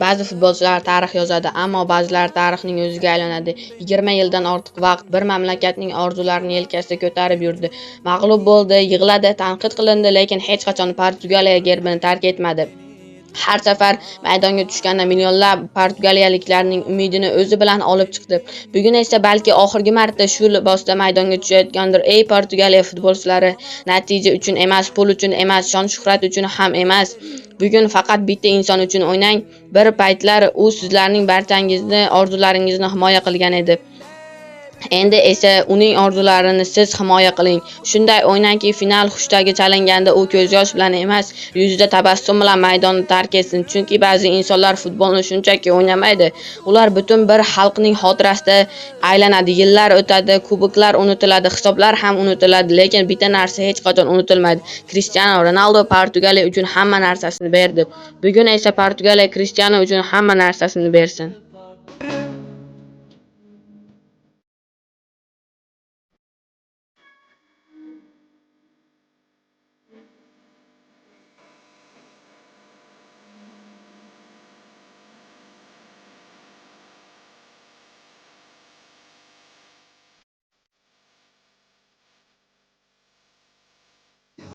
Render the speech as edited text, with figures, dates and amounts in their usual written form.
Ba'zi futbolchilar tarix yozadi, ammo ba'zilari tarixning o'ziga aylanadi. 20 yildan ortiq vaqt bir mamlakatning orzularini yelkasida ko'tarib yurdi. Mag'lub bo'ldi, yig'ladi, tanqid qilindi, lekin hech qachon Portugaliya gerbini tark etmadi. Har safar maydonga tushganda millionlab portugaliyaliklarning umidini o'zi bilan olib chiqdi. Bugun esa balki oxirgi marta shu libosda maydonga tushayotgandir. Ey Portugaliya futbolchilari, natija uchun emas, pul uchun emas, shon-shuhrat uchun ham emas. Bugun faqat bitta inson uchun o'ynang. Bir paytlar u sizlarning barchangizni orzularingizni himoya qilgan edi. Endi esa uning orzularini siz himoya qiling. Shunday o'ynangki, final xushtagi chalinganda u ko'z yosh bilan emas, yuzida tabassum bilan maydonni tark etsin. Chunki ba'zi insonlar futbolni shunchaki o'ynamaydi. Ular butun bir xalqning xotirasida aylanadi. Yillar o'tadi, kuboklar unutiladi, hisoblar ham unutiladi, lekin bitta narsa hech qachon unutilmaydi. Cristiano Ronaldo Portugaliya uchun hamma narsasini berdi. Bugun esa Portugaliya Cristiano uchun hamma narsasini bersin.